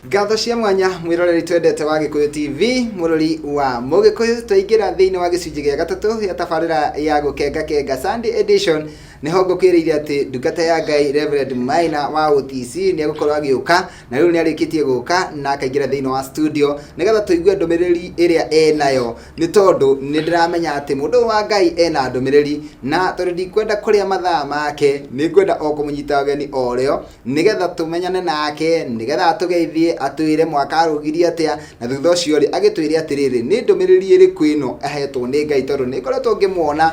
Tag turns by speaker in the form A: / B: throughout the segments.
A: Ngatho cia mwanya mwiroreri twendete wa Gikuyu TV, murori wa Mugikuyu. Twaingira thiini wa gicunji gia gatatu ya tabarira ya gukenga kenga Sunday edition. Niho ngukwiriire ati ndungata ya Ngai Reverend Maina wa OTC ni egukorwo agiuka, na riu ni arikitie guka na akaingira thiini wa studio nigetha tuigue ndumiriri iria enayo, ni tondu ni ndiramenya ati mundu wa Ngai ena ndumiriri, na tondu ndikwenda kuria mathaa make, ni ngwenda o kumunyita ũgeni o rĩo nigetha tumenyane nake, nigetha atugeithie, atwire mwaka arũgirie atia, na thutha ũcio rĩ agĩtwĩre atĩrĩrĩ, nĩ ndũmĩrĩri ĩrĩkũ ĩno ahetwo nĩ Ngai, tondũ nĩ ngoretwo ngĩmuona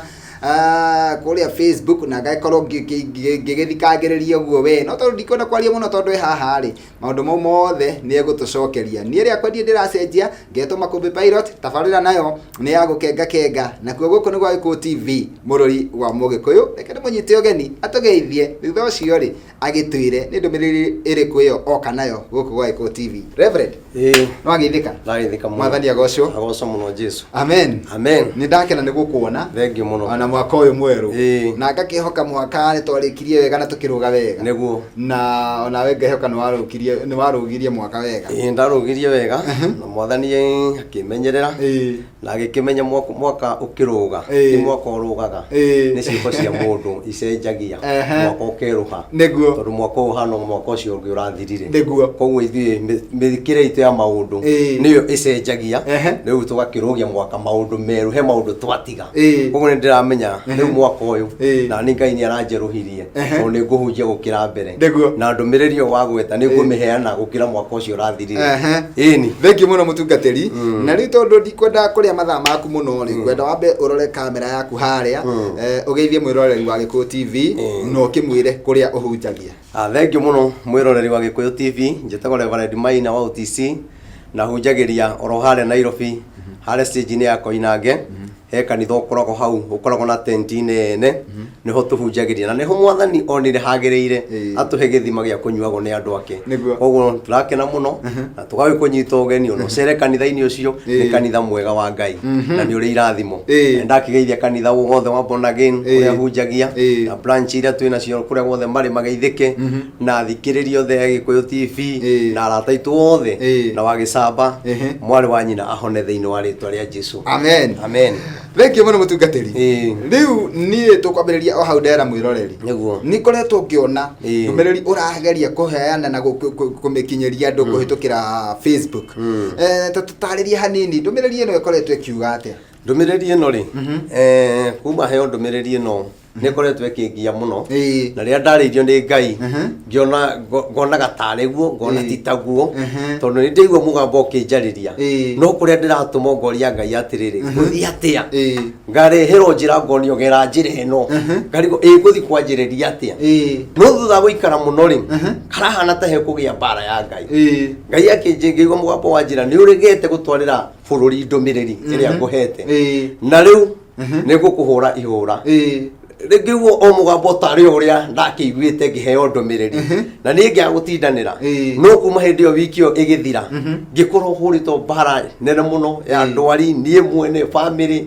A: kũrĩa Facebook na ngakorwo ngĩgĩthikangĩrĩria ũguo we, no tondũ ndikwenda kwaria mũno tondũ ĩ haha rĩ, maũndũ mau mothe nĩ egũtũcokeria. Niĩ rĩakwa ndiĩ ndĩracenjia, ngetwo Makũmbĩ Pilot. Tabarĩra nayo nĩ ya gũkenga kenga, nakuo gũkũ nĩ gwa Gĩkũyũ TV, mũrori wa Mũgĩkũyũ. Reke ndĩmũnyite ũgeni atũgeithie, thutha ũcio rĩ agĩtwĩre nĩ ndũmĩrĩri ĩrĩkũ ĩyo oka nayo gũkũ gwa Gĩkũyũ TV. Reverend,
B: Ĩĩ.
A: no agĩthĩka.
B: Ndageithĩka mũno.
A: Mwathani agocwo.
B: Agocwo mũno Jesu.
A: Amen.
B: Amen.
A: Nĩ ndakena nĩ gũkuona.
B: Thengiũ mũno.
A: Ona mwaka ũyũ mwerũ.
B: Ĩĩ.
A: Na ngakĩhoka mwaka nĩ twarĩkirie wega na tũkĩrũga wega.
B: Nĩguo.
A: Na onawe ngehoka nĩ warũgirie mwaka wega.
B: Ĩĩ, ndarũgirie wega na Mwathani akĩmenyerera na agĩkĩmenya mwaka ũkĩrũga ti mwaka ũrũgaga, nĩ ciĩko cia mũndũ icenjagia mwaka ũkerũha, tondũ mwaka ũyũ ũhana mwaka ũcio ũngĩ ũrathirire. Koguo ithuĩ mĩthikĩre itũ ya maũndũ nĩyo ĩcenjagia. Rĩu tũgakĩrũgia mwaka maũndũ merũ, he maũndũ twatiga. Koguo nĩ ndĩramenya rĩu mwaka ũyũ na nĩ Ngai nĩ aranjerũhirie, tondũ nĩ ngũhunjia gũkĩra mbere na ndũmĩrĩri ĩyo wagweta nĩ ngũmĩheana gũkĩra mwaka ũcio ũrathirire. Ĩni.
A: Thengiũ mũno, mũtungatĩri. Na rĩu tondũ ndikwenda kũrĩa mathaa maku mũno rĩ, ngwenda wambe ũrore kamera yaku harĩa, ũgeithie mwĩroreri wa Gĩkũyũ TV na ũkĩmwĩre kũrĩa ũhunjagia.
B: Ah, thengiũ mũno mwĩroreri wa Gĩkũyũ TV. Njĩtagwo Reverend Maina wa OTC na hunjagĩria oro harĩa Nairobi, harĩa stage-inĩ ya Koinange. He kanitha ũkoragwo hau, ũkoragwo na tenti nene, nĩho tũhunjagĩria na nĩho Mwathani onire hagĩrĩire atũhe gĩthima gĩa kũnyuagwo nĩ andũ ake. Koguo tũrakena mũno na tũgagĩkũnyita ũgeni ona ũcere kanitha-inĩ ũcio. Nĩ kanitha mwega wa Ngai na nĩ ũrĩ irathimo. Na ndakĩgeithia kanitha wothe wa Born Again ũrĩa hunjagia na branch iria twĩ nacio kũrĩa guothe marĩ, mageithĩke, na athikĩrĩria othe a Gĩkũyũ TV na arata aitũ othe na wagĩcamba mwarĩ wa nyina ahone thĩinĩ wa rĩtwa rĩa Jesu.
A: Amen.
B: Amen.
A: Thengiũ mũno, mũtungatĩri. Rĩu niĩ tũkwambĩrĩria o hau ndera mwĩroreri. Nĩ ngoretwo ngĩona ndũmĩrĩri ũrageria kũheana na kũmĩkinyĩria andũ kũhĩtũkĩra Facebook. Ta tũtarĩrie hanini, ndũmĩrĩri ĩno ĩkoretwo ĩkiuga atĩa?
B: Ndũmĩrĩri ĩno rĩ, kuma heo ndũmĩrĩri ĩno nĩ ĩkoretwo ĩkĩngia mũno. Na rĩrĩa ndarĩirio nĩ Ngai, ngĩona ngonaga tarĩ guo, ngona ti taguo, tondũ nĩ ndĩigua mũgambo ũkĩnjarĩria. No kũrĩa ndĩratũmwo ngoria Ngai atĩrĩrĩ, ngũthiĩ atĩa? Ngareherwo njĩra, ngonio gera njĩra ĩno. Ngarigwo ĩ ngũthiĩ kwanjĩrĩria atĩa? No thutha wa gũikara mũno rĩ, karahana ta hekũgĩa mbara ya Ngai. Ngai akĩnjĩ, ngĩigua mũgambo wa njĩra, nĩ ũregete gũtwarĩra bũrũri ndũmĩrĩri ĩrĩa ngũhete, na rĩu nĩ ngũkũhũra ihũra. Rĩngĩ guo o mũgambo tarĩ o ũrĩa ndakĩiguĩte ngĩheo ndũmĩrĩri, na niĩ ngĩaga gũtindanĩra. No kuma hĩndĩ ĩyo, wiki ĩyo ĩgĩthira, ngĩkorwo hũrĩtwo mbara nene mũno ya ndwari, niĩ mwene, bamĩrĩ,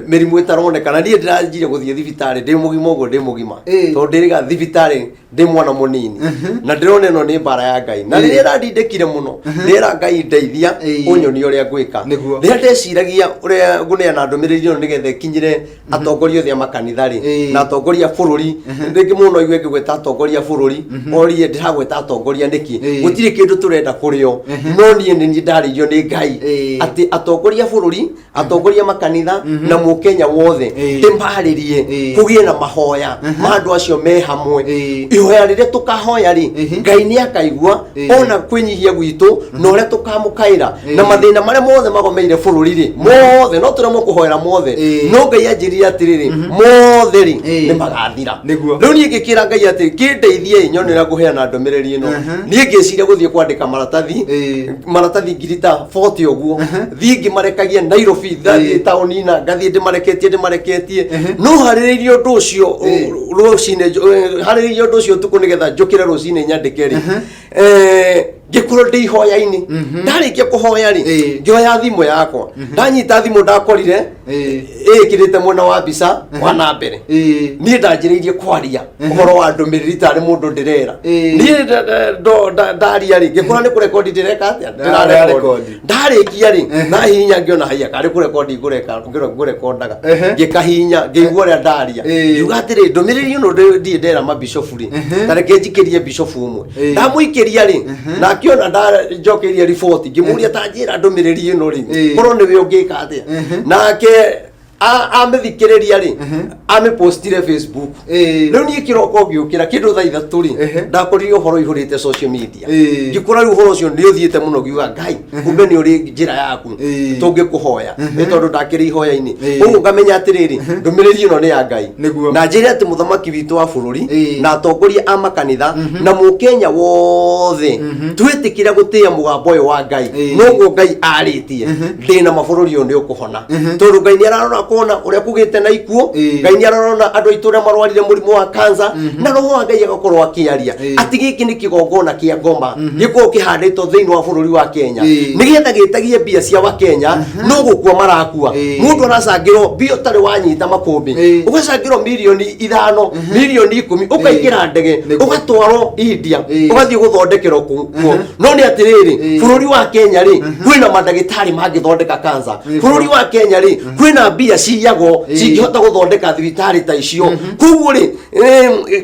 B: mĩrimũ ĩtaroneka. Na niĩ ndĩranjire gũthiĩ thibitarĩ ndĩ mũgima ũguo, ndĩ mũgima, tondũ ndĩrĩga thibitarĩ ndĩ mwana mũnini, na ndĩrona ĩno nĩ mbara ya Ngai. Na rĩrĩa ĩrandindĩkire mũno, ndĩra Ngai, ndeithia, ũnyonie ũrĩa ngwĩka. Rĩrĩa ndeciragia ũrĩa ngũneana ndũmĩrĩri ĩno nĩgetha ĩkinyĩre atongoria othe a makanitha rĩ na atongoria a bũrũri, rĩngĩ mũno igue ngĩgweta atongoria a bũrũri, orie ndĩragweta atongoria nĩkĩ. Gũtirĩ kĩndũ tũrenda kũrĩo, no niĩ nĩ niĩ ndarĩirio nĩ Ngai atĩ atongoria a bũrũri, atongoria makanitha na mũkenya wothe ndĩmarĩrie, kũgĩe na mahoya ma andũ acio me hamwe. Ihoya rĩrĩa tũkahoya rĩ, Ngai nĩ akaigua ona kwĩnyihia gwitũ na ũrĩa tũkamũkaĩra na mathĩna marĩa mothe magomeire bũrũri rĩ, mothe no tũremwo kũhoera mothe. No Ngai anjĩrire atĩrĩrĩ, mothe rĩ nĩ magathira. Rĩu niĩ ngĩkĩra Ngai atĩ kĩndeithie nyone ũrĩa ngũheana ndũmĩrĩri ĩno. Niĩ ngĩciria gũthiĩ kwandĩka maratathi, maratathi 40,000 ũguo, thiĩ ngĩmarekagia Nairobi, ndathiĩ taũni na ngathiĩ ndĩmareketie ndĩmareketie. No harĩrĩirie ũndũ ũcio rũcinĩ, harĩrĩirie ũndũ ũcio ũtukũ nĩgetha njũkĩre rũcinĩ nyandĩke rĩ, ngĩkorwo ndĩ ihoya-inĩ. Ndarĩkia kũhoya rĩ, ngĩoya thimũ yakwa, ndanyita thimũ ndakorire ĩkĩrĩte mwena wa mbica wa na mbere. Niĩ ndanjĩrĩirie kwaria ũhoro wa ndũmĩrĩri tarĩ mũndũ ndĩrera. Niĩ ndaria rĩ, ngĩkora nĩ kũrekondi ndĩreka atĩa?
A: Ndĩrarekondi.
B: Ndarĩkia rĩ, ndahihinya ngĩona haiya karĩ kũrekondi ngũrekondaga. Ngĩkahihinya ngĩigua ũrĩa ndaria. Ngiuga atĩrĩ, ndũmĩrĩri ĩno ndirĩ ndera mabishofu rĩ, ta reke njikĩrie bishofu ũmwe. Ndamũikĩria rĩ, na akĩona ndanjokeirie riboti, ngĩmũria ta njĩra ndũmĩrĩri ĩno rĩ, korwo nĩwe ũngĩka atĩa. Nake amĩthikĩrĩria rĩ, amĩpostire Facebook. Rĩu niĩ kĩroko ngĩũkĩra kĩndũ thaa 3 rĩ, ndakorire ũhoro ũihũrĩte social media. Ngĩkora rĩu ũhoro ũcio nĩ ũthiĩte mũno, ngiuga Ngai, kumbe nĩ ũrĩ njĩra yaku tũngĩkũhoya, nĩ tondũ ndakĩrĩ ihoya-inĩ. Ũguo ngamenya atĩrĩrĩ, ndũmĩrĩri ĩno nĩ ya Ngai. Na njĩre atĩ mũthamaki witũ wa bũrũri na atongoria a makanitha na mũkenya wothe twĩtĩkĩra gũtĩĩa mũgambo ũyũ wa Ngai, noguo Ngai arĩtie, ndĩna mabũrũri ũyũ nĩ ũkũhona, tondũ Ngai nĩ ararora kuona ũrĩa kũgĩte na ikuũ. Ngai nĩ ararora andũ aitũ ũrĩa marwarire mũrimũ wa kansa, na roho wa Ngai agakorwo akĩaria atĩ gĩkĩ nĩ kĩgongona kĩa ngoma gĩkorwo kĩhandĩtwo thĩinĩ wa bũrũri wa Kenya, nĩgetha gĩtagie mbia cia Wakenya, no gũkua marakua. Mũndũ aracangĩrwo mbia ũtarĩ wanyita makũmbĩ, ũgacangĩrwo mirioni 5, mirioni 10, ũkaingĩra ndege, ũgatwarwo India, ũgathiĩ gũthondekerwo kuo. No nĩ atĩrĩrĩ, bũrũri wa Kenya rĩ, kwĩna mandagĩtarĩ mangĩthondeka kansa. Bũrũri wa Kenya rĩ, kwĩna mbia ciyagwo cingĩhota gũthondeka thibitarĩ ta icio. Koguo rĩ,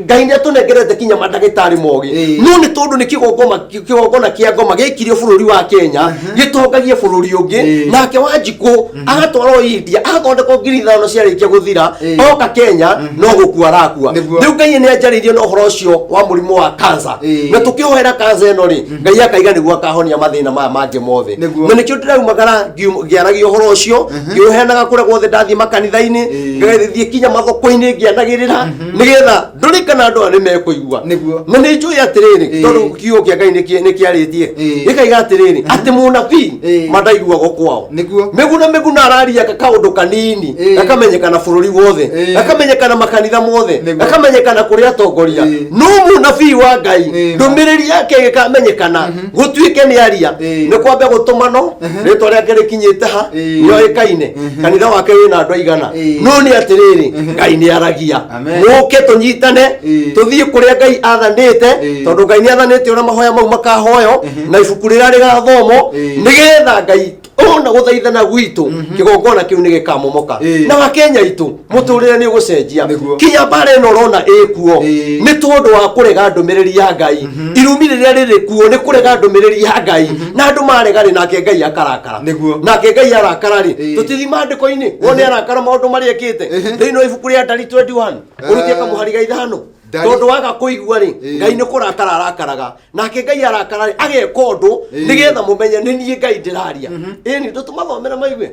B: Ngai nĩ atũnengerete kinya mandagĩtarĩ mogĩ, no nĩ tondũ nĩ kĩgongona, kĩgongona kĩa ngoma gĩkirio bũrũri wa Kenya gĩtongagie bũrũri ũngĩ. Nake Wanjikũ agatwarwo India agathondekwo, 5,000 ciarĩkia gũthira, oka Kenya no gũkua arakua. Rĩu Ngai nĩ anjarĩirie na ũhoro ũcio wa mũrimũ wa kansa, na tũkĩhoera kansa ĩno rĩ, Ngai akaiga nĩguo akahonia mathĩna maya mangĩ mothe. Na nĩkĩo ndĩraumagara ngĩaragia ũhoro ũcio, ngĩũheanaga kũrĩa guothe ndathiĩ makanitha-inĩ, ngathiĩ kinya mathoko-inĩ ngĩanagĩrĩra, nĩgetha ndũrĩ kana andũ aya nĩ mekũigua. Na nĩ njũĩ atĩrĩrĩ, tondũ kiugo kĩa Ngai nĩ kĩarĩtie, gĩkaiga atĩrĩrĩ, atĩ mũnabii mandaiguagwo kwao. Mĩguna mĩguna araria kaũndũ kanini, gakamenyekana bũrũri wothe, gakamenyekana makanitha mothe, gakamenyekana kũrĩ atongoria. No mũnabii wa Ngai, ndũmĩrĩri yake ĩgĩkamenyekana gũtuĩke nĩ aria, nĩ kwambe gũtũmano rĩtwa rĩake rĩkinyĩte ha, nĩoĩkaine kanitha wake wĩna andũ aigana. No nĩ atĩrĩrĩ, Ngai nĩ aragia.
A: Amen.
B: Mũke tũnyitane, tũthiĩ kũrĩa Ngai athanĩte, tondũ Ngai nĩ athanĩte ũrĩa mahoya mau makahoywo na ibuku rĩrĩa rĩgathomwo, nĩgetha Ngai ona gũthaithana gwitũ kĩgongona kĩu nĩ gĩkamomoka. Na Wakenya itũ mũtũrĩre nĩ ũgũcenjia. Kinya mbara ĩno ũrona ĩkuo nĩ tondũ wa kũrega ndũmĩrĩri ya Ngai. Irumi rĩrĩa rĩrĩ kuo nĩ kũrega ndũmĩrĩri ya Ngai, na andũ marega rĩ, nake Ngai akarakara. Nake Ngai arakara rĩ, tũtithiĩ maandĩko-inĩ wone arakara maũndũ marĩa ekĩte thĩinĩ wa ibuku rĩa Ndari 21, ũrutie kamũhari ga 5. Tondũ waga kũigua rĩ, Ngai nĩ kũrakara arakaraga. Nake Ngai arakara rĩ, ageka ũndũ nĩgetha mũmenye nĩ niĩ Ngai ndĩraria. Ĩni ndũtũmathomere maigue.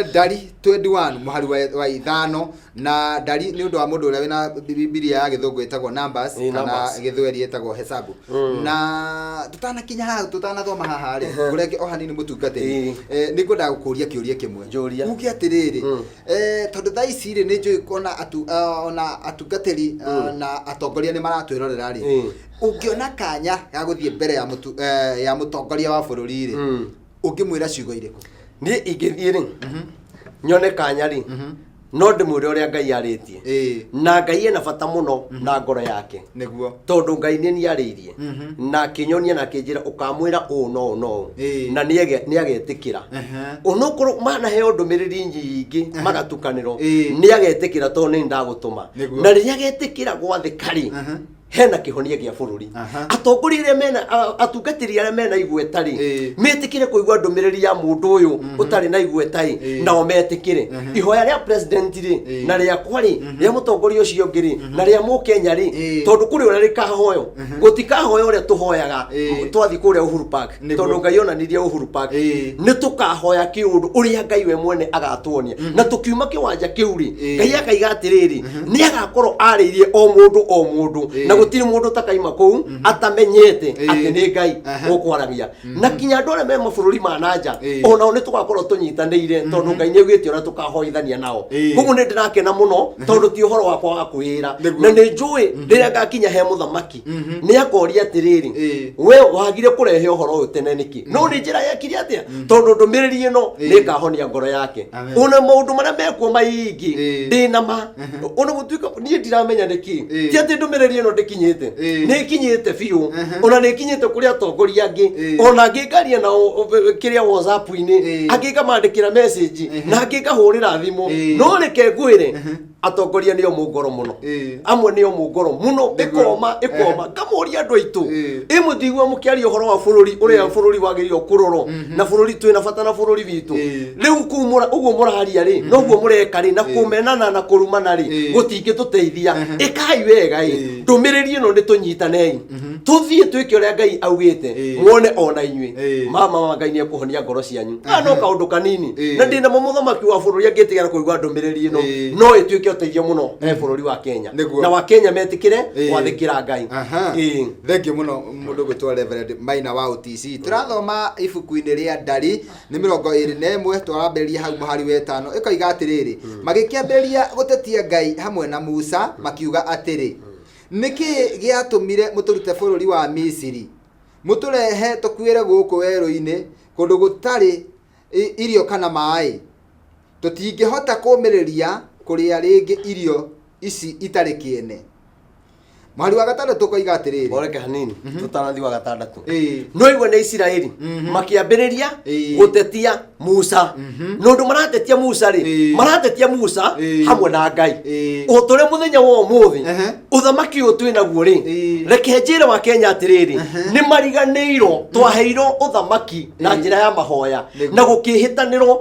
A: Ndari 21 mũhari wa 5, na ndari nĩ ũndũ wa mũndũ ũrĩa wĩna Bibilia ya gĩthũngũ ĩtagwo Numbers,
B: Ĩĩ,
A: kana
B: Numbers.
A: gĩthweri ĩtagwo Hesabu. Na tũtanakinya haha, tũtanathoma haha rĩ, ngũrenge o hanini mũtungatĩri. Nĩ ngwendaga gũkũria kĩũria kĩmwe.
B: Njũria.
A: Uge atĩrĩrĩ, tondũ thaa ici rĩ, nĩ njũĩ ona atungatĩri na atongoria nĩ maratwĩrorera rĩ, ũngĩona kanya ga gũthiĩ mbere ya mũtongoria wa bũrũri rĩ, ũngĩmwĩra ciugo irĩkũ?
B: Niĩ ingĩthiĩ rĩ, nyone kanya rĩ, no ndĩmwĩre ũrĩa Ngai arĩtie. Na Ngai ena bata mũno na ngoro yake, tondũ Ngai nĩ niĩ arĩirie na akĩnyonia na akĩnjĩra ũkamwĩra ũũ no ũũ no ũũ, na nĩ agetĩkĩra. Onokorwo manaheo ndũmĩrĩri nyingĩ magatukanĩrwo, nĩ agetĩkĩra tondũ nĩ ndagũtũma. Na rĩrĩa agetĩkĩra gwathĩka rĩ, hena kĩhonia gĩa bũrũri. Atongoria arĩa mena atungatĩri arĩa mena igweta rĩ, metĩkĩre kũigua ndũmĩrĩri ya mũndũ ũyũ ũtarĩ na igweta ĩ, nao metĩkĩre ihoya rĩa president rĩ, na rĩakwa rĩ, rĩa mũtongoria ũcio ũngĩ rĩ, na rĩa mũkenya rĩ, tondũ kũrĩ ũrĩa rĩkahoywo, gũtikahoya ũrĩa tũhoyaga twathiĩ kũrĩa Uhuru Park, tondũ Ngai onanirie Uhuru Park. Nĩ tũkahoya kĩũndũ ũrĩa Ngai we mwene agatuonia, na tũkiuma kĩwanja kĩu rĩ, Ngai akaiga atĩrĩrĩ, nĩ agakorwo arĩirie o mũndũ o mũndũ, na Gũtirĩ mũndũ ũtakaima kũu atamenyete atĩ nĩ Ngai ũkwaragia. Na kinya andũ arĩa me mabũrũri ma na nja, onao nĩ tũgakorwo tũnyitanĩire, tondũ Ngai nĩ augĩte ũrĩa tũkahoithania nao. Koguo nĩ ndĩrakena mũno, tondũ ti ũhoro wakwa wa kwĩra. Na nĩ njũĩ rĩrĩa ngakinya he mũthamaki, nĩ akoria atĩrĩrĩ, we wagire kũrehe ũhoro ũyũ tene nĩkĩ? No nĩ njĩra yekire atĩa? Tondũ ndũmĩrĩri ĩno nĩ ĩkahonia ngoro yake.
A: Amen.
B: Ona maũndũ marĩa mekuo maingĩ, ndĩna ma ona gũtuĩka niĩ ndiramenya nĩkĩ, ti atĩ ndũmĩrĩri ĩno ndĩkinyĩte. Nĩ ĩkinyĩte biũ, ona nĩ ĩkinyĩte kũrĩ atongoria angĩ. Ona angĩ ngaria nao kĩrĩa WhatsApp-inĩ, angĩ ngamandĩkĩra message, na angĩ ngahũrĩra thimũ. No reke ngwĩre, atongoria nĩo mũngoro mũno. Amwe nĩo mũngoro mũno. Ĩkoma ĩkoma, ngamũria andũ aitũ, ĩ mũtigua mũkĩaria ũhoro wa bũrũri ũrĩa bũrũri wagĩrĩirwo kũrorwo, na bũrũri twĩna bata na bũrũri witũ. Rĩu kũu ũguo mũraria rĩ, noguo mũreka rĩ, na kũmenana na kũrumana rĩ, gũtingĩtũteithia. Ĩkai wega ĩ, ndũmĩrĩri ĩno nĩ tũnyitanei, tũthiĩ twĩke ũrĩa Ngai augĩte. Muone ona inyuĩ, mama wa Ngai nĩ ekũhonia ngoro cianyu. Aya no kaũndũ kanini. Na ndĩna mo mũthamaki wa bũrũri angĩtigara kũigua ndũmĩrĩri ĩno, no ĩtuĩke ũteithio mũno he bũrũri wa Kenya. Na wa Kenya metĩkĩre gwathĩkĩra Ngai.
A: Thengiũ mũno mũndũ gwĩtwo Reverend Maina wa OTC. Tũrathoma ibuku-inĩ rĩa Ndari nĩ 21, twarambĩrĩria hau mũhari wa 5, ĩkoiga atĩrĩrĩ, magĩkĩambĩrĩria gũtetia Ngai hamwe na Musa, makiuga atĩrĩ, nĩkĩ gĩatũmire mũtũrute bũrũri wa Misiri, mũtũrehe tũkuĩre gũkũ werũ-inĩ, kũndũ gũtarĩ irio kana maĩ? Tũtingĩhota kũũmĩrĩria kũrĩa rĩngĩ irio ici itarĩ kĩene. Mũhari wa 6 ũkoiga atĩrĩrĩ,
B: Oreke hanini tũtanathiĩ wa 6. No igua nĩ Isiraeli makĩambĩrĩria gũtetia Musa. Na ũndũ maratetia Musa rĩ, maratetia Musa hamwe na Ngai. O ta ũrĩa mũthenya wa ũmũthĩ, ũthamaki ũyũ twĩ naguo rĩ, reke njĩre wa Kenya atĩrĩrĩ, nĩ mariganĩirwo twaheirwo ũthamaki na njĩra ya mahoya na gũkĩhĩtanĩrwo,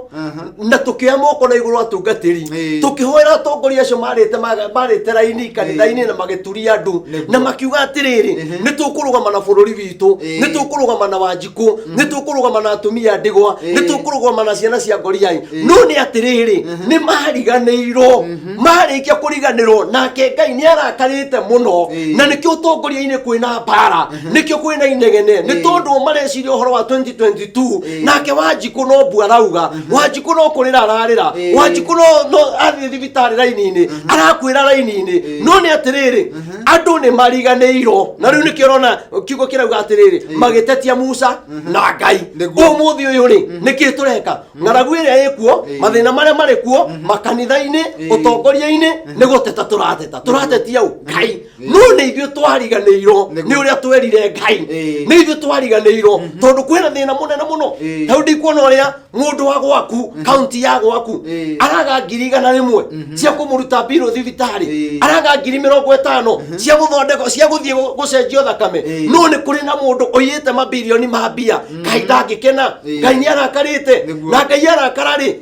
B: na tũkĩoya moko na igũrũ atungatĩri, tũkĩhoera atongoria acio marĩte raini kanitha-inĩ na magĩturia andũ, na makiuga atĩrĩrĩ, nĩ tũkũrũgama na bũrũri witũ, nĩ tũkũrũgama na Wanjikũ, nĩ tũkũrũgama na atumia ndigwa, nĩ tũkũrũgama na ciana cia ngoriai. No nĩ atĩrĩrĩ, nĩ mariganĩirwo. Marĩkia kũriganĩrwo, nake Ngai nĩ arakarĩte mũno. Na nĩkĩo ũtongoria-inĩ kwĩna mbara, nĩkĩo kwĩna inegene, nĩ tondũ mareciria ũhoro wa 2022. Nake Wanjikũ no mbu arauga, Wanjikũ no kũrĩra ararĩra. Wanjikũ no athiĩ thibitarĩ raini-inĩ, arakwĩra raini-inĩ. No nĩ atĩrĩrĩ, andũ nĩ mariganĩirwo, na rĩu nĩkĩo ũrona kiugo kĩrauga atĩrĩrĩ, magĩtetia Musa na Ngai. Ũmũthĩ ũyũ rĩ, nĩkĩ tũreka? Ng'aragu ĩrĩa ĩkuo, mathĩna marĩa marĩ kuo makanitha-inĩ, ũtongoria-inĩ, nĩ gũteta tũrateta, tũratetia ũ? Ngai. No nĩ ithuĩ twariganĩirwo nĩ ũrĩa twerire Ngai. Nĩ ithuĩ twariganĩirwo, tondũ kwĩna thĩna mũnene mũno. Hau ndikuona ũrĩa mũndũ wa gwaku, kaunti ya gwaku, araga 100,000 cia kũmũruta mbirũ thibitarĩ, araga 50,000 cia gũthondekwo, cia gũthiĩ gũcenjio thakame. No nĩ kũrĩ na mũndũ ũiyĩte mabirioni ma mbia. Ngai ndangĩkena. Ngai nĩ arakarĩte. Na Ngai arakara rĩ,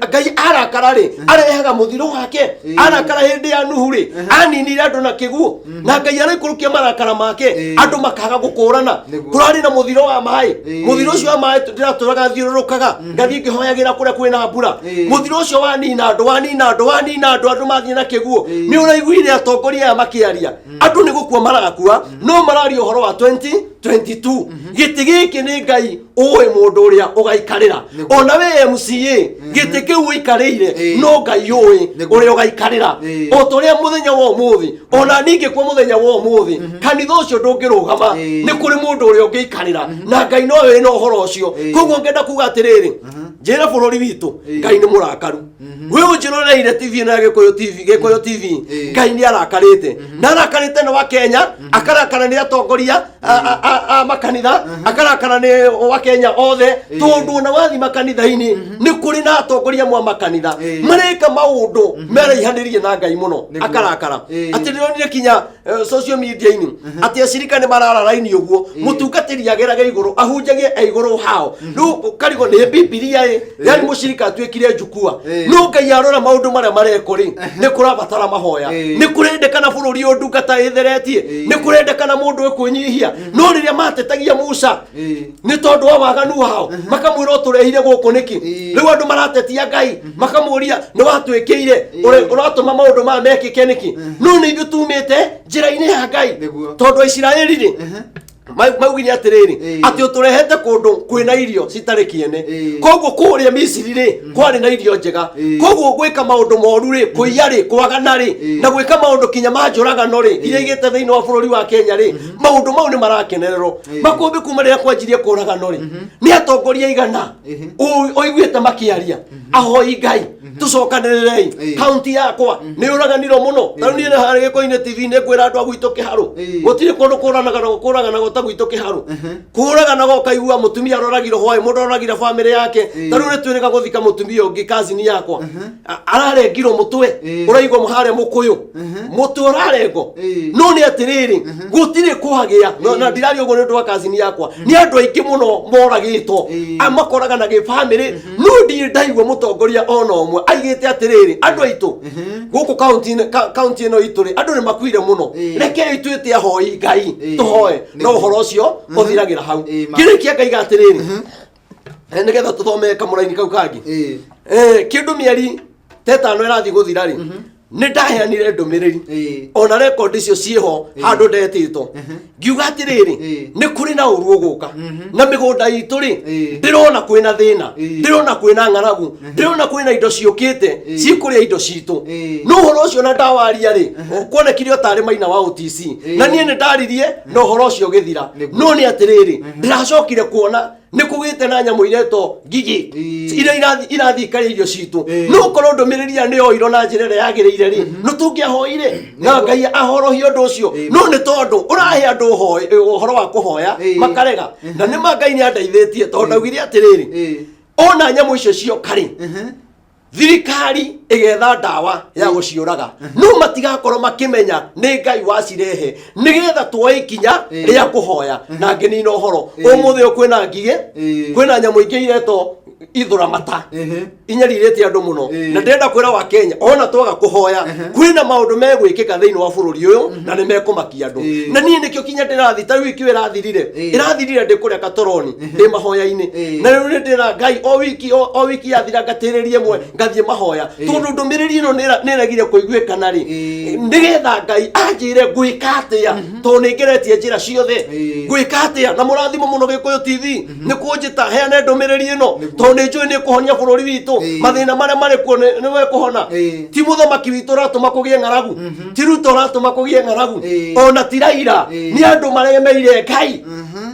B: Ngai arakara rĩ, arehaga mũthiro wake. Arakara hĩndĩ ya Nuhu rĩ, aninire andũ na kĩguũ. Na Ngai araikũrũkia marakara make, andũ makaga gũkũrana. Kũrarĩ na mũthiro wa maĩ. Mũthiro ũcio wa maĩ ndĩratũraga thiũrũrũkaga, ngathiĩ ngĩhoyagĩra kũrĩa kwĩna mbura. Mũthiro ũcio wanina andũ, wanina andũ, wanina andũ, andũ mathiĩ na kĩguũ. Nĩ ũraiguire atongoria aya makĩaria, andũ nĩ gũkua marakua, no mararia ũhoro wa 2022. Gĩtĩ gĩkĩ nĩ Ngai ũĩ mũndũ ũrĩa ũgaikarĩra. Ona we MCA, gĩtĩ kĩu ũikarĩire, no Ngai ũĩ ũrĩa ũgaikarĩra. O ta ũrĩa mũthenya wa ũmũthĩ, ona ningĩ kwa mũthenya wa ũmũthĩ, kanitha ũcio ndũngĩrũgama, nĩ kũrĩ mũndũ ũrĩa ũngĩikarĩra, na Ngai no wĩna ũhoro ũcio. Koguo ngenda kuga atĩrĩrĩ, njĩra bũrũri witũ, Ngai nĩ mũrakaru. We ũnjĩroreire TV ĩno ya Gĩkũyũ TV, Gĩkũyũ TV, Ngai nĩ arakarĩte, na arakarĩte nĩ wa Kenya, akarakara nĩ atongoria a makanitha, akarakara nĩ wa Kenya othe, tondũ ona wathiĩ makanitha-inĩ nĩ kũrĩ na atongoria mwa makanitha mareka maũndũ meraihanĩrie na Ngai mũno. Akarakara. Atĩ ndĩronire kinya social media-inĩ atĩ acirika nĩ marara raini ũguo, mũtungatĩri agerage igũrũ, ahunjagie e igũrũ hao. Rĩu karigwo nĩ Bibilia ĩ, yani mũcirika atuĩkire njukua. No Ngai arora maũndũ marĩa marekwo rĩ, nĩ kũrabatara mahoya. Nĩ kũrendekana bũrũri ũyũ ndungata ĩtheretie, nĩ kũrendekana mũndũ ĩkwĩnyihia. No rĩrĩa matetagia Musa nĩ tondũ wa waganu wao, makamwĩra ũtũrehire gũkũ nĩkĩ? Rĩu andũ maratetia Ngai, makamũria nĩ watwĩkĩire, ũratũma maũndũ maya mekĩke nĩkĩ? No nĩ ithuĩ tumĩte njĩra-inĩ ya Ngai. Tondũ Aisiraeli rĩ, maugire atĩrĩrĩ, atĩ ũtũrehete kũndũ kwĩna irio citarĩ kĩene. Koguo kũrĩa Misiri rĩ, kwarĩ na irio njega. Koguo gwĩka maũndũ moru rĩ, kũiya rĩ, kwagana rĩ, na gwĩka maũndũ kinya ma njũragano rĩ, iria igĩte thĩinĩ wa bũrũri wa Kenya rĩ, maũndũ mau nĩ marakenererwo. Makũmbĩ kuma rĩrĩa kwanjirie kũragano rĩ, nĩ atongoria igana ũiguĩte makĩaria ahoi Ngai tũcokanĩrĩrei. Kaunti yakwa nĩ ũraganirwo mũno. Ta rĩu niĩ harĩa Gĩkũyũ-inĩ TV nĩ ngwĩra andũ a gwitũ Kĩharũ, gũtirĩ kũndũ kũraganagwo ta gwitũ Kĩharũ. Kũraganagwo ũkaigua mũtumia aroragirwo hwaĩ, mũndũ aroragire bamĩrĩ yake. Ta rĩu nĩ twĩrĩga gũthika mũtumia ũngĩ, cousin yakwa ararengirwo mũtwe. Ũraigua harĩa mũkũyũ mũtwe ũrarengwo. No nĩ atĩrĩrĩ, gũtirĩ kwagĩa na ndiraria ũguo nĩ ũndũ wa cousin yakwa, nĩ andũ aingĩ mũno moragĩtwo. Makoraga na gĩbamĩrĩ. No ndirĩ ndaigua mũtongoria ona ũmwe aigĩte atĩrĩrĩ, andũ aitũ gũkũ kaunti ĩno itũ rĩ, andũ nĩ makuire mũno. Rekei twĩte ahoi Ngai, tũhoe, no ũhoro ũcio ũthiragĩra hau. Ngĩrĩkia ngaiga atĩrĩrĩ, nĩgetha tũthome kamũraini kau kangĩ. Kĩndũ mĩeri ta ĩtano ĩrathiĩ gũthira rĩ, nĩ ndaheanire ndũmĩrĩri. Ona rekondi icio ciĩho handũ ndetĩtwo, ngiuga atĩrĩrĩ, nĩ kũrĩ na ũru ũgũka na mĩgũnda itũ rĩ. Ndĩrona kwĩna thĩna, ndĩrona kwĩna ng'aragu, ndĩrona kwĩna indo ciũkĩte cikũrĩa indo citũ. No ũhoro ũcio na ndawaria rĩ, kuonekire o tarĩ maina wa OTC. Na niĩ nĩ ndaririe na ũhoro ũcio ũgĩthira. No nĩ atĩrĩrĩ, ndĩracokire kuona nĩ kũgĩte na nyamũ iretwo ngigĩ iria irathiĩ ikarĩa irio citũ. No korwo ndũmĩrĩri ĩyo nĩ yoirwo na njĩra ĩrĩa yagĩrĩire rĩ, nĩ tũngĩahoire na Ngai ahorohie ũndũ ũcio. No nĩ tondũ ũrahe andũ ũhoro wa kũhoya, makarega. Na nĩ ma Ngai nĩ andeithĩtie, tondũ ndaugire atĩrĩrĩ, ona nyamũ icio cioka rĩ, thirikari ĩgetha ndawa ya gũciũraga, no matigakorwo makĩmenya nĩ Ngai wacirehe nĩgetha tuoe ikinya rĩa kũhoya. Na ngĩnina ũhoro, ũmũthĩ ũyũ kwĩna ngigĩ, kwĩna nyamũ ingĩ iretwo ithũra mata, inyarirĩte andũ mũno. Na ndĩrenda kwĩra wa Kenya, ona twaga kũhoya, kwĩna maũndũ megwĩkĩka thĩinĩ wa bũrũri ũyũ na nĩ mekũmakia andũ. Na niĩ nĩkĩo kinya ndĩrathi ta wiki ĩyo ĩrathirire, ĩrathirire ndĩ kũrĩa Katoroni, ndĩ mahoya-inĩ. Na rĩu nĩ ndĩra Ngai o wiki, o wiki yathira ngatĩrĩria ĩmwe ngathiĩ mahoya, tondũ ndũmĩrĩri ĩno nĩ ĩregire kũiguĩkana rĩ, nĩgetha Ngai anjĩre ngwĩka atĩa, tondũ nĩ ngeretie njĩra ciothe. Ngwĩka atĩa? Na mũrathimo mũno Gĩkũyũ TV nĩ kũnjĩta heane ndũmĩrĩri ĩno, tondũ nĩ njũĩ nĩ kũhonia bũrũri witũ. Mathĩna marĩa marĩ kuo nĩ wekũhona. Ti mũthamaki witũ ũratũma kũgĩe ng'aragu, ti Ruto ũratũma kũgĩe ng'aragu, ona ti Raila. Nĩ andũ maremeire Ngai,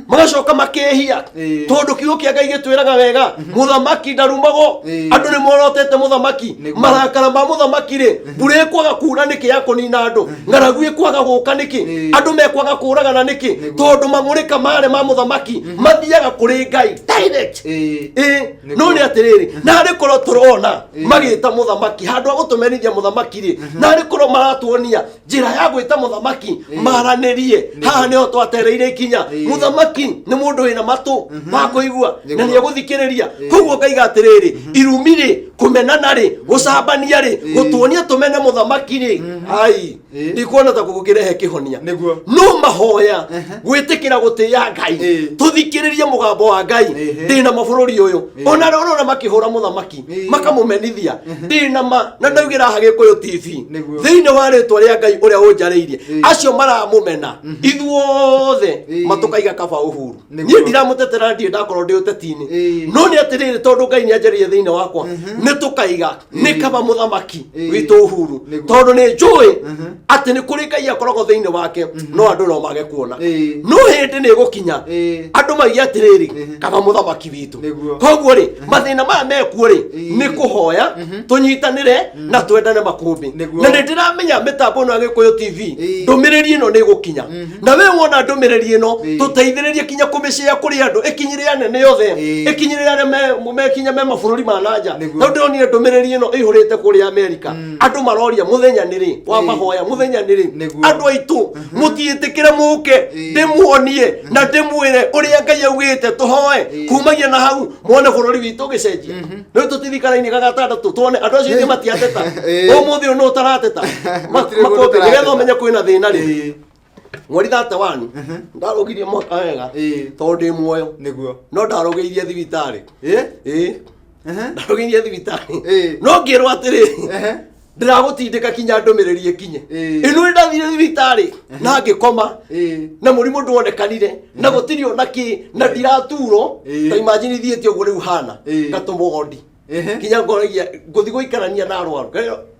B: magacoka makehia. Tondũ kiugo kĩa Ngai gĩtwĩraga wega, mũthamaki ndarumagwo. Andũ nĩ morotete mũthamaki. Marakara ma mũthamaki rĩ, mbura ĩkwaga kuura nĩkĩ ya kũnina andũ? Ng'aragu ĩkwaga gũka nĩkĩ? Andũ mekwaga kũragana nĩkĩ? Tondũ mang'ũrĩka marĩa ma mũthamaki mathiaga kũrĩ Ngai direct. Ĩ no nĩ atĩrĩrĩ, narĩ korwo tũrona magĩta mũthamaki handũ ha gũtũmenithia mũthamaki rĩ, narĩ korwo maratuonia njĩra ya gwĩta mũthamaki maranĩrie, haha nĩho twatereire ikinya. Mũthamaki nĩ mũndũ wĩna matũ ma kũigua na nĩ egũthikĩrĩria. Koguo ngaiga atĩrĩrĩ, irumi rĩ, kũmenana rĩ, gũcambania rĩ, gũtuonia tũmene mũthamaki rĩ, ai, ndikuona ta gũgũkĩrehe kĩhonia. No mahoya, gwĩtĩkĩra gũtĩĩa Ngai, tũthikĩrĩrie mũgambo wa Ngai. Ndĩna ma bũrũri ũyũ, ona arĩa ũrona makĩhũra mũthamaki, makamũmenithia, ndĩna ma na ndaugĩra haha Gĩkũyũ TV, thĩinĩ wa rĩtwa rĩa Ngai ũrĩa ũnjarĩirie, acio maramũmena ithuothe matũkaiga kaba Uhuru. Niĩ ndiramũtetera, ndirĩ ndakorwo ndĩ ũteti-inĩ. No nĩ atĩrĩrĩ, tondũ Ngai nĩ anjarĩirie thĩinĩ wakwa, nĩ tũkaiga nĩ kaba mũthamaki witũ Uhuru, tondũ nĩ njũĩ atĩ nĩ kũrĩ Ngai akoragwo thĩinĩ wake, no andũ no mage kuona. No hĩndĩ nĩ ĩgũkinya andũ maige atĩrĩrĩ, kaba mũthamaki witũ. Koguo rĩ, mathĩna maya mekuo rĩ, nĩ kũhoya tũnyitanĩre na twendane makũmbĩ. Na nĩ ndĩramenya mĩtambo ĩno ya Gĩkũyũ TV, ndũmĩrĩri ĩno nĩ ĩgũkinya. Na we wona ndũmĩrĩri ĩno, tũteithĩrĩrie kinya kũmĩcĩa kũrĩ andũ, ĩkinyĩre anene othe, ĩkinyĩre arĩa me kinya me mabũrũri ma nanja. Tondũ ndĩronire ndũmĩrĩri ĩno ĩihũrĩte. tũikarĩte kũrĩa Amerika, andũ maroria mũthenya nĩ rĩ wa mahoya, mũthenya nĩ rĩ. Andũ aitũ, mũtiĩtĩkĩre mũke ndĩmuonie na ndĩmwĩre ũrĩa Ngai augĩte tũhoe. Kumagia na hau muone bũrũri witũ ũgĩcenjia. Rĩu tũtithikaraini ga gatandatũ tuone andũ acio ithuĩ matiateta. Ũmũthĩ ũyũ nũ ũtarateta?
A: Gũtirĩ mũndũ
B: Makũmbĩ, nĩgetha
A: ũtarateta.
B: ũmenye kwĩna thĩna rĩ, mweri 31 ndarũgirie mwaka wega tondũ ndĩ muoyo. No ndarũgĩirie thibitarĩ. Ĩĩ, ndarũgĩirie thibitarĩ. No ngĩrwo atĩrĩ, ndĩragũtindĩka kinya ndũmĩrĩri ĩkinye. Ĩno nĩ ndathire thibitarĩ na ngĩkoma na mũrimũ ndwonekanire na gũtirĩ ona kĩ na ndiraturwo. Ta imagine thiĩte ũguo rĩu hana ngatũmwo wondi, kinya ngoragia ngũthi gũikarania na arwaru.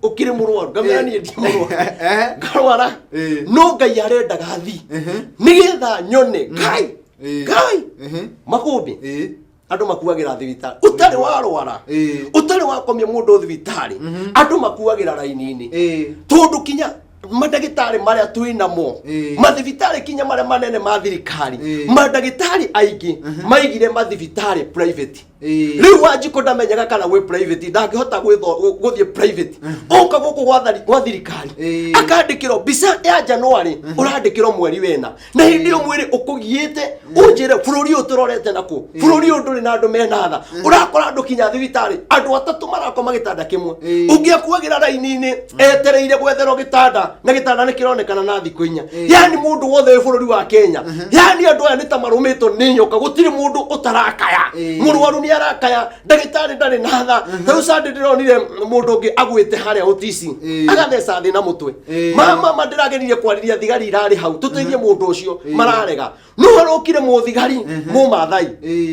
B: Ũkĩrĩ mũrwaru? Ngamera niĩ ndi mũrwaru. Ngarwara. No Ngai arendaga thi nĩgetha nyone Ngai. Ngai. Makũmbĩ, andũ makuagĩra thibitarĩ ũtarĩ warwara, ũtarĩ wakomia mũndũ thibitarĩ, andũ makuagĩra raini-inĩ, tondũ kinya mandagĩtarĩ marĩa twĩ namo mathibitarĩ kinya marĩa manene ma thirikari, mandagĩtarĩ aingĩ maigire mathibitarĩ private. Rĩu Wanjikũ ndamenyaga kana gwĩ private, ndangĩhota gũthiĩ private, oka gũkũ gwa thirikari akandĩkĩrwo mbica ya January, ũrandĩkĩrwo mweri wena, na hĩndĩ ĩyo mwĩrĩ ũkũgiĩte. Ũnjĩre bũrũri ũyũ tũrorete nakũ? Bũrũri ũyũ ndũrĩ na andũ mena tha. Ũrakora andũ kinya thibitarĩ andũ atatũ marakoma gĩtanda kĩmwe, ũngĩ akuagĩra raini-inĩ etereire gwetherwo gĩtanda, na gĩtanda nĩ kĩronekana na thikũ 4. Yani mũndũ wothe wĩ bũrũri wa Kenya, yani andũ aya nĩ ta marũmĩtwo nĩ nyoka, gũtirĩ mũndũ ũtarakaya. Mũrwaru nĩ arakaya, ndagĩtarĩ ndarĩ na tha. Ta rĩu Sunday ndĩronire mũndũ ũngĩ agwĩte harĩa ũtici, agatheca thĩ na mũtwe. Mama ma ndĩrageririe kwarĩria thigari irarĩ hau tũteithie mũndũ ũcio, mararega. No harokire mũthigari mũmathai,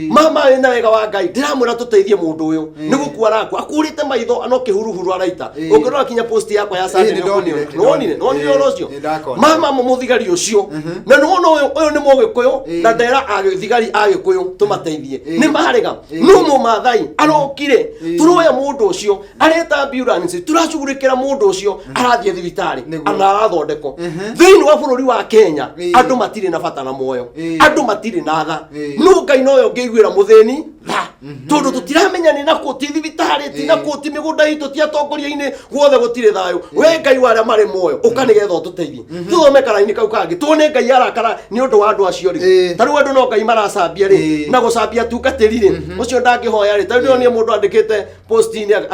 B: mama wĩna wega wa Ngai, ndĩramwĩra tũteithie mũndũ ũyũ, nĩ gũkua arakua, akũrĩte maitho no kĩhuruhuru araita. Ũngĩrora kinya post yakwa ya Sunday,
A: Nĩndonire,
B: nĩwonire, nĩwonire ũhoro ũcio.
A: Nĩndakona.
B: Mama mũthigari ũcio, na nĩwona ũyũ, ũyũ nĩ mũgĩkũyũ, na ndera thigari agĩkũyũ tũmateithie, nĩ marega. No mũmathai arokire, tũroya mũndũ ũcio, areta ambulance, turacugurikira mũndũ ũcio, arathiĩ thibitarĩ na arathondekwo. Thĩinĩ wa bũrũri wa Kenya, andũ matirĩ na bata na muoyo, andũ matirĩ na tha. No Ngai noyo ũngĩiguĩra mũthĩni tha, tondũ tũtiramenya nĩ nakũ, ti thibitarĩ, ti nakũ, ti mĩgũnda itũ, ti atongoria-inĩ, guothe gũtirĩ thayũ. We Ngai wa arĩa marĩ muoyo, ũka nĩgetha ũtũteithie. Tũthome karaini kau kangĩ tuone Ngai arakara nĩ ũndũ wa andũ acio rĩ. Ta rĩu andũ no Ngai maracambia rĩ, na gũcambia atungatĩri rĩ, ũcio ndangĩhoya rĩ. Ta rĩu ndĩronire mũndũ andĩkĩte post-inĩ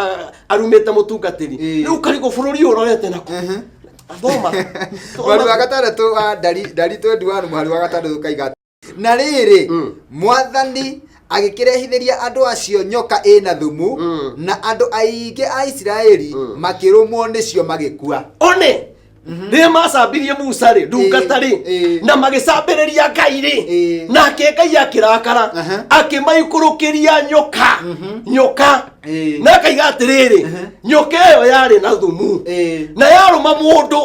B: arumĩte mũtungatĩri. Rĩu karigũ bũrũri ũyũ ũrorete nakũ? Thoma.
A: Mweri wa gatandatũ wa ndari 21, mũhari wa gatandatũ kaiga, na rĩrĩ, Mwathani agĩkĩrehithĩria andũ acio nyoka ĩna thumu, na andũ aingĩ a Isiraeli makĩrũmwo nĩcio magĩkua.
B: One rĩrĩa macambirie Musa rĩ, ndungata rĩ, na magĩcambĩrĩria Ngai rĩ, nake Ngai akĩrakara, akĩmaikũrũkĩria nyoka, nyoka. Na akaiga atĩrĩrĩ, nyoka ĩyo yarĩ na thumu, na yarũma mũndũ,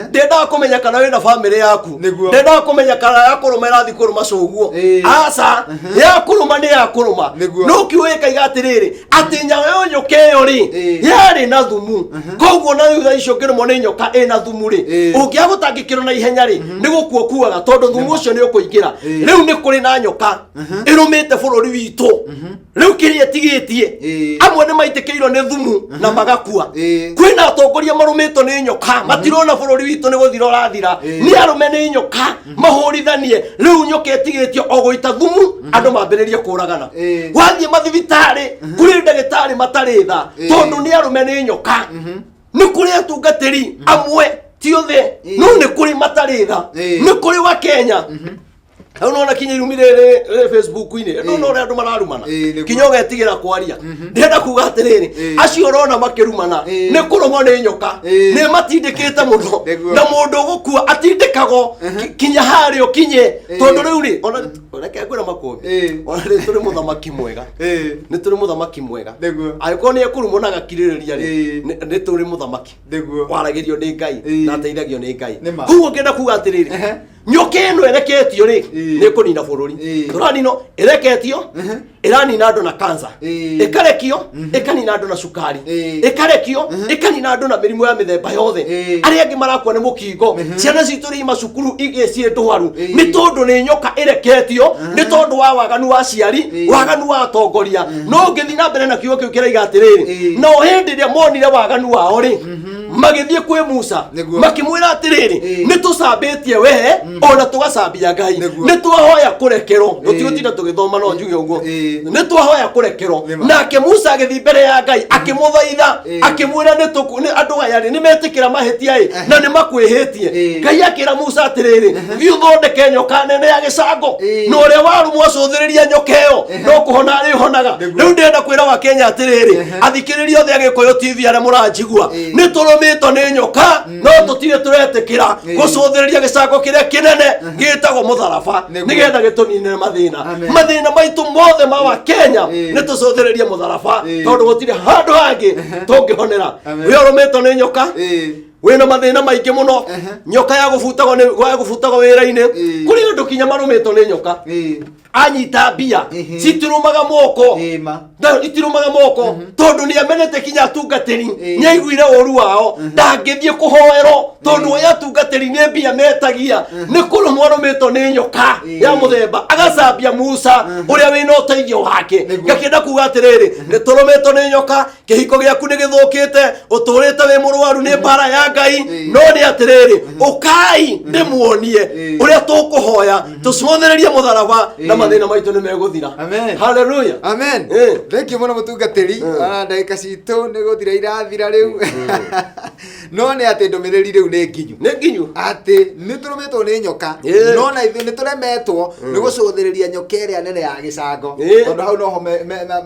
B: ndendaga kũmenya kana wĩna bamĩrĩ yaku, ndendaga kũmenya kana yakũrũma ĩrathiĩ kũrũma cũguo. Aca, yakũrũma nĩ yakũrũma. No kiugo gĩkaiga atĩrĩrĩ, atĩ nyayo nyoka ĩyo rĩ, yarĩ na thumu. Koguo na rĩu thaa icio ũngĩrũmwo nĩ nyoka ĩna thumu rĩ, ũngĩaga gũtangĩkĩrwo na ihenya rĩ, nĩ gũkua ũkuaga, tondũ thumu ũcio nĩ ũkũingĩra. Rĩu nĩ kũrĩ na nyoka ĩrũmĩte bũrũri witũ rĩu, kĩrĩa ĩtigĩtie, amwe nĩ maitĩkĩirwo nĩ thumu na magakua. Kwĩna atongoria marũmĩtwo nĩ nyoka, matirona bũrũri witũ nĩ gũthira ũrathira. Nĩ arũme nĩ nyoka mahũrithanie. Rĩu nyoka ĩtigĩtio o gũita thumu, andũ mambĩrĩrie kũragana. Wathiĩ mathibitarĩ, kũrĩ ndagĩtarĩ matarĩ tha, tondũ nĩ arũme nĩ nyoka. Nĩ kũrĩ atungatĩri amwe, ti othe, no nĩ kũrĩ matarĩ tha. Nĩ kũrĩ wa Kenya hau nona kinya irumi rĩrĩ rĩ Facebook-inĩ, ndona ũrĩa andũ mararumana, kinya ũgetigĩra kwaria. Ndĩrenda kuga atĩrĩrĩ, acio ũrona makĩrumana nĩ kũrũmwo nĩ nyoka, nĩ matindĩkĩte mũno. Na mũndũ ũgũkua atindĩkagwo kinya harĩa ũkinye, tondũ rĩu rĩ, ona reke ngwĩre Makũmbĩ, ona rĩ tũrĩ mũthamaki mwega, nĩ tũrĩ mũthamaki mwega. Angĩkorwo nĩ ekũrumwo na agakirĩrĩria rĩ, nĩ tũrĩ mũthamaki waragĩrio nĩ Ngai na ateithagio nĩ Ngai.
A: Nĩ ma.
B: Koguo ngĩenda kuga atĩrĩrĩ, Nyoka ĩno ĩreketio rĩ, nĩ ĩkũnina bũrũri. Tũranino ĩreketio ĩranina andũ na cancer, ĩkarekio ĩkanina andũ na cukari, ĩkarekio ĩkanina andũ na mĩrimũ ya mĩthemba yothe. Arĩa angĩ marakua nĩ mũkingo, ciana citũ rĩ macukuru igĩ ciĩ ndwaru nĩ tondũ nĩ nyoka ĩreketio, nĩ tondũ wa waganu wa aciari, waganu wa atongoria. No ũngĩthiĩ na mbere na kiugo kĩu kĩraiga atĩrĩrĩ, no hĩndĩ ĩrĩa monire waganu wao rĩ, magĩthiĩ kwĩ Musa, makĩmwĩra atĩrĩrĩ, nĩ tũcambĩtie we ona tũgacambia Ngai, nĩ twahoya kũrekerwo. Tũtigũtinda tũgĩthoma, no njuge ũguo, nĩ twahoya kũrekerwo. Nake Musa agĩthiĩ mbere ya Ngai akĩmũthaitha, akĩmwĩra nĩ nĩ andũ aya rĩ nĩ metĩkĩra mahĩtia ĩ na nĩ makwĩhĩtie. Ngai akĩra Musa atĩrĩrĩ, thiĩ ũthondeke nyoka nene ya gĩcango, na ũrĩa warũmwo acũthĩrĩria nyoka ĩyo no kũhona arĩhonaga. Rĩu ndĩrenda kwĩra wa Kenya atĩrĩrĩ, athikĩrĩria othe a Gĩkũyũ TV arĩa mũranjigua, nĩ tũrũmĩtwo nĩ nyoka, no tũtirĩ tũretĩkĩra gũcũthĩrĩria gĩcango kĩrĩa kĩnene gĩtagwo mũtharaba, nĩgetha gĩtũninĩre mathĩna.
A: Amen.
B: Mathĩna maitũ mothe ma wa Kenya, nĩ tũcũthĩrĩrie mũtharaba, tondũ gũtirĩ handũ hangĩ tũngĩhonera.
A: Amen.
B: Wĩ ũrũmĩtwo nĩ nyoka, wĩna mathĩna maingĩ mũno, nyoka ya gũbutagwo nĩ ya gũbutagwo wĩra-inĩ. Kũrĩ andũ kinya marũmĩtwo nĩ nyoka, anyita mbia citirumaga moko.
A: Ma.
B: Itirumaga moko tondũ nĩ amenete kinya atungatĩri, nĩ aiguire ũru wao, ndangĩthiĩ kũhoerwo tondũ aya atungatĩri nĩ mbia metagia. Nĩ kũrũmwo arũmĩtwo nĩ nyoka ya mũthemba, agacambia Musa ũrĩa wĩna ũteithio wake. Ngakĩenda kuga atĩrĩrĩ, nĩ tũrũmĩtwo nĩ nyoka, kĩhiko gĩaku nĩ gĩthũkĩte, ũtũrĩte wĩ mũrwaru, nĩ mbara ya Ngai. No nĩ atĩrĩrĩ, ũkai ndĩmuonie ũrĩa tũkũhoya, tũcũthĩrĩrie mũtharaba na mathĩna maitũ nĩ megũthira.
A: Amen.
B: Haleluya.
A: Amen. Thank you mũno mũtungatĩri. Ona ndagĩka citũ nĩ gũthira irathira rĩu, no nĩ atĩ ndũmĩrĩri rĩu nĩ nginyu.
B: Nĩ nginyu.
A: Atĩ nĩ tũrũmĩtwo nĩ nyoka, no na ithuĩ nĩ tũremetwo nĩ gũcũthĩrĩria nyoka ĩrĩa nene ya gĩcango, tondũ hau noho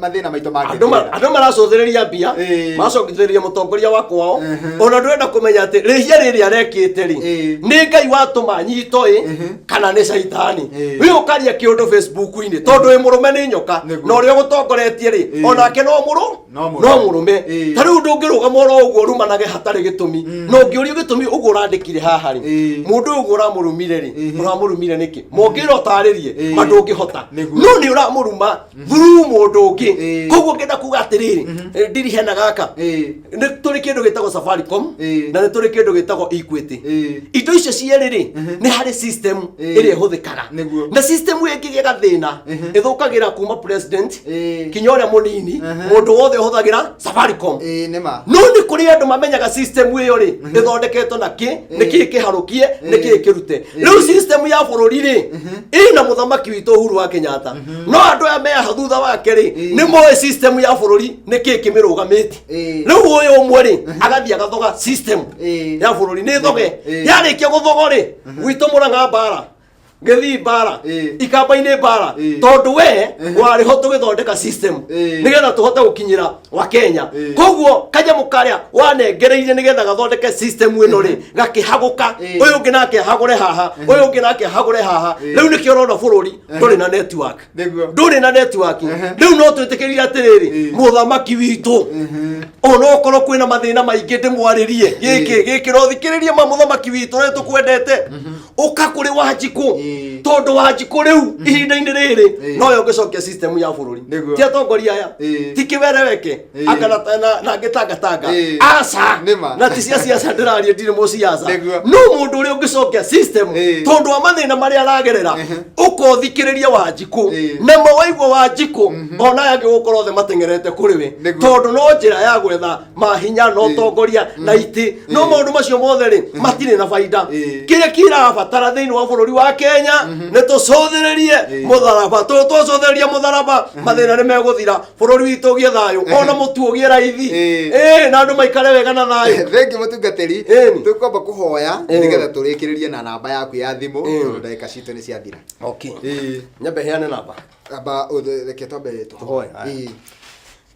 A: mathĩna maitũ
B: Andũ
A: mangĩthirĩra.
B: Andũ maracũthĩrĩria mbia, maracũthĩrĩria mũtongoria wa kwao, ona ndũrenda kũmenya atĩ rĩhia rĩrĩ arekĩte rĩ, nĩ Ngai watũma nyito ĩ kana nĩ caitani. Wĩ ũkaria kĩũndũ Facebook-inĩ tondũ wĩ mũrũme nĩ nyoka, na ũrĩa ũgũtongoretie rĩ, onake no mũrũ
A: No mũrũme.
B: No mũrũme. Ta rĩu ndũngĩrũgama oro ũguo ũrumanage hatarĩ gĩtũmi, na ũngĩũrio gĩtũmi ũguo ũrandĩkire haha rĩ, mũndũ ũyũ ũguo ũramũrumire rĩ, ũramũrumire nĩkĩ? Mongĩra ũtarĩrie ma ndũngĩhota. No nĩ ũramũruma through mũndũ ũngĩ. Koguo ngenda kuga atĩrĩrĩ, ndiri hena gaka, nĩ tũrĩ kĩndũ gĩtagwo Safaricom, na nĩ tũrĩ kĩndũ gĩtagwo Equity. Indo icio cierĩ rĩ, nĩ harĩ system ĩrĩa ĩhũthĩkaga, na system ĩngĩgĩa gathĩna ĩthũkagĩra kuma president kinya ũrĩa mũnini, mũndũ wothe ũhũthagĩra Safaricom.
A: Ĩĩ, nĩ ma.
B: No nĩ kũrĩ andũ mamenyaga system ĩyo rĩ ĩthondeketwo na kĩ, nĩ kĩ kĩharũkie, nĩ kĩ kĩrute. Rĩu system ya bũrũri rĩ ĩna mũthamaki witũ Uhuru wa Kenyatta, no andũ aya meaha thutha wake rĩ nĩ moĩ system ya bũrũri nĩ kĩ kĩmĩrũgamĩtie. Rĩu ũyũ ũmwe rĩ agathiĩ agathoga system ya bũrũri nĩ thoge. Yarĩkia gũthogo rĩ, gwitũ Mũrang'a mbara, Gĩthii mbara, Ikamba-inĩ mbara, tondũ we warĩ ho tũgĩthondeka system nĩgetha tũhote gũkinyĩra wa Kenya. Koguo kanyamũ karĩa wanengereirie nĩgetha gathondeke system ĩno rĩ gakĩhagũka, ũyũ ũngĩ nake ahagũre haha, ũyũ ũngĩ nake ahagũre haha. Rĩu nĩkĩo ũrona bũrũri ndũrĩ na network. Ndũrĩ na network. Rĩu no twĩtĩkĩrire atĩrĩrĩ, mũthamaki witũ, onokorwo kwĩna mathĩna maingĩ, ndĩmwarĩrie gĩkĩ gĩkĩ no thikĩrĩrie ma mũthamaki witũ ũrĩa tũkwendete, ũka kũrĩ Wanjikũ, tondũ Wanjikũ rĩu ihinda-inĩ rĩrĩ noyo ũngĩcokia system ya bũrũri. Ti atongoria aya, ti kĩwereweke anga na ngĩtangatanga. Aca.
A: Nĩma.
B: Na ti cia siasa ndĩraria, ndirĩ mũciaca. No mũndũ ũrĩa ũngĩcokia system, tondũ wa mathĩna marĩa aragerera, ũkothikĩrĩria Wanjikũ. Na ma waigua Wanjikũ, ona aya angĩ gũkorwo othe mateng'erete kũrĩ we, tondũ no njĩra ya gwetha mahinya na ũtongoria na itĩ. No maũndũ macio mothe rĩ matirĩ na baida. Kĩrĩa kĩrabatara thĩinĩ wa bũrũri wa Kenya nĩ tũcũthĩrĩrie mũtharaba. Twacũthĩrĩria mũtharaba, mathĩna nĩ megũthira, bũrũri witũ ũgĩe thayũ, ona mũtu ũgĩe raithi. Ĩĩ, na andũ maikare wega na thayũ.
A: Thengi mũtungatĩri. Tũkwamba kũhoya nĩgetha tũrĩkĩrĩrie na namba yaku ya thimũ, tondũ ndagĩka citũ nĩ ciathira.
B: Okay. Nyambe heane namba.
A: Amba reke twambe
B: tũhoe.
A: Ĩĩ.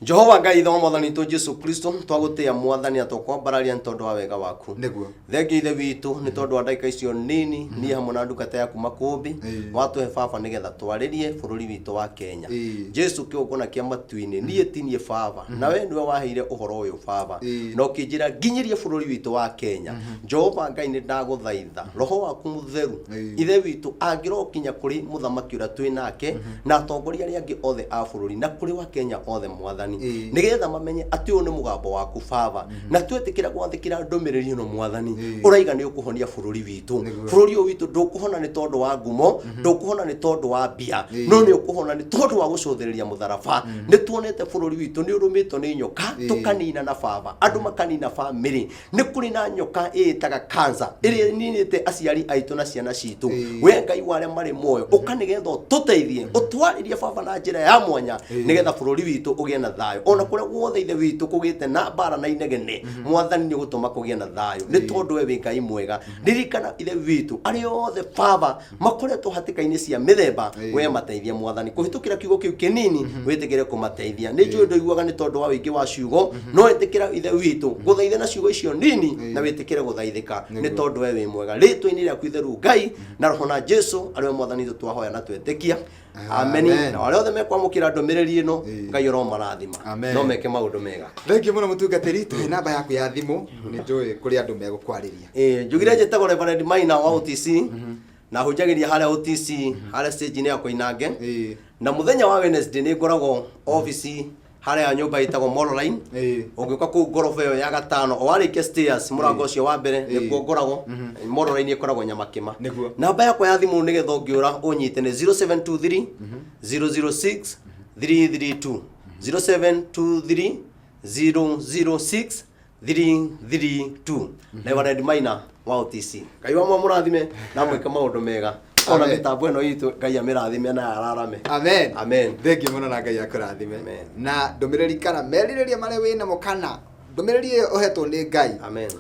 B: Jehova Ngai Ithe wa Mwathani witũ Jesu Kristo, twagũtĩĩa Mwathani na tũkwambararia nĩ tondũ wa wega waku.
A: Nĩguo.
B: Thengiũ Ithe witũ nĩ tondũ wa ndagĩka icio nini niĩ hamwe na ndungata yaku Makũmbĩ watũhe Baba nĩgetha twarĩrie bũrũri witũ wa Kenya. Jesu kĩgongona kĩa matu-inĩ niĩ ti niĩ Baba na we nĩwe waheire ũhoro ũyũ Baba na ũkĩnjĩra nginyĩrie bũrũri witũ wa Kenya. Jehova Ngai nĩ ndagũthaitha roho waku mũtheru Ithe witũ angĩrokinya kũrĩ mũthamaki ũrĩa twĩ nake na atongoria arĩa angĩ othe a bũrũri na kũrĩ wakenya othe mwathani, nĩgetha mamenye atĩ ũyũ nĩ mũgambo waku Baba, na twetĩkĩra gwathĩkĩra ndũmĩrĩri ĩno mwathani, ũraiga nĩ ũkũhonia bũrũri witũ. Bũrũri ũyũ witũ ndũkũhona nĩ tondũ wa ngumo, ndũkũhona nĩ tondũ wa mbia, no nĩ ũkũhona nĩ tondũ wa gũcũthĩrĩria mũtharaba. Nĩ tuonete bũrũri witũ nĩ ũrũmĩtwo nĩ nyoka, tũkanina na baba, andũ makanina bamĩrĩ. Nĩ kũrĩ na nyoka ĩĩtaga cancer ĩrĩa ĩninĩte aciari aitũ na ciana citũ. We Ngai wa arĩa marĩ muoyo, ũka nĩgetha ũtũteithie, ũtwarĩrie baba na njĩra ya mwanya nĩgetha bũrũri witũ ũgĩe na thayũ. Ona kũrĩa guothe Ithe witũ kũgĩte na mbara na inegene, Mwathani nĩ ũgũtũma kũgĩe na thayũ nĩ tondũ we wĩ Ngai mwega. Ririkana Ithe witũ arĩa othe baba makoretwo hatĩka-inĩ cia mĩthemba, we mateithie Mwathani kũhĩtũkĩra kiugo kĩu kĩnini, wĩtĩkĩre kũmateithia. Nĩ njũĩ ndũiguaga nĩ tondũ wa ũingĩ wa ciugo, no ĩtĩkĩra Ithe witũ gũthaithe na ciugo icio nini na wĩtĩkĩre gũthaithĩka nĩ tondũ we wĩ mwega. Rĩtwa-inĩ rĩaku itheru Ngai na Roho na Jesu arĩ we Mwathani witũ twahoya na twetĩkia, ameni.
A: Amen.
B: Na arĩa othe mekwamũkĩra ndũmĩrĩri ĩno, Ngai ũromarathima.
A: Amen.
B: No meke maũndũ mega.
A: Thengiũ mũno mũtungatĩri, tũhe namba yaku ya thimũ, nĩ njũĩ kũrĩ andũ megũkwarĩria.
B: Ĩĩ, njugire njĩtagwo Reverend Maina wa OTC na hunjagĩria harĩa OTC harĩa stage-inĩ ya Koinange. Na mũthenya wa Wednesday nĩ ngoragwo office harĩa nyũmba ĩtagwo Mololine. Ũngĩũka kũu ngoroba ĩyo ya gatano, o warĩkia stairs mũrango ũcio wa mbere nĩkuo ngoragwo. Mololine ĩkoragwo Nyamakĩma. Namba yakwa ya thimũ nĩgetha ũngĩũra ũnyite nĩ 0723 006 332, 0723 006 332. Reverend Maina wa OTC, Ngai wa mũrathime na mwĩke maũndũ mega ona
A: Amen.
B: mĩtambo ĩno itũ Ngai amĩrathime na ararame.
A: Amen.
B: Amen.
A: Thengiũ mũno na Ngai akũrathime.
B: Amen.
A: Na ndũmĩrĩri kana merirĩria marĩa wĩ namo kana ndũmĩrĩri ĩyo ũhetwo nĩ Ngai
B: Amen.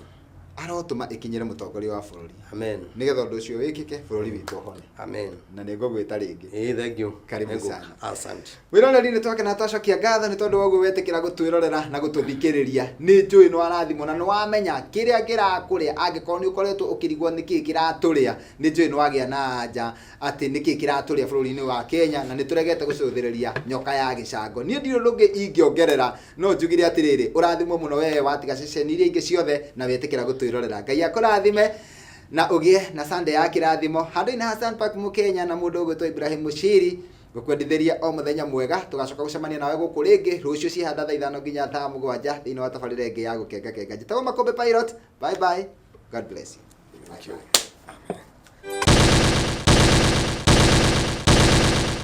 A: arotũma ĩkinyĩre mũtongoria wa bũrũri
B: Amen.
A: nĩgetha ũndũ ũcio wĩkĩke, bũrũri witũ ũhone.
B: Amen.
A: Na nĩ ngũgwĩta rĩngĩ.
B: Ĩĩ, thank you.
A: Karibu
B: Nĩngũka.
A: sana.
B: Asante.
A: Wĩroreri, nĩ twakena twacokia ngatho nĩ tondũ wa ũguo wetĩkĩra gũtwĩrorera na gũtũthikĩrĩria. Nĩ njũĩ nĩ warathimwo na nĩ wamenya kĩrĩa kĩrakũrĩa. Angĩkorwo nĩ ũkoretwo ũkĩrigwo nĩkĩ kĩratũrĩa, nĩ njũĩ nĩ wagĩa na anja atĩ nĩkĩ kĩratũrĩa bũrũri-inĩ wa Kenya, na nĩ tũregete gũcũthĩrĩria nyoka ya gĩcango. Niĩ ndirĩ ũndũ ũngĩ ingĩongerera, no njugire atĩrĩrĩ, ũrathimwo mũno wewe watiga ceceni iria ingĩ ciothe na wetĩkĩra gũtwĩrorera. Ngai akũrathime na ũgĩe na Sunday ya kĩrathimo. Handũ-inĩ ha Sun Park Mũkenya na mũndũ ũgwĩtwo Ibrahim Mushiri, ngũkwendithĩria o mũthenya mwega. Tũgacoka gũcemania nawe gũkũ rĩngĩ rũciũ cihanda thaa 5 nginya thaa 7 thĩinĩ wa tabarĩra ĩngĩ ya gũkenga kenga. Njĩtagwo Makũmbĩ Pilot. Bye bye, God bless you.
B: Thank you.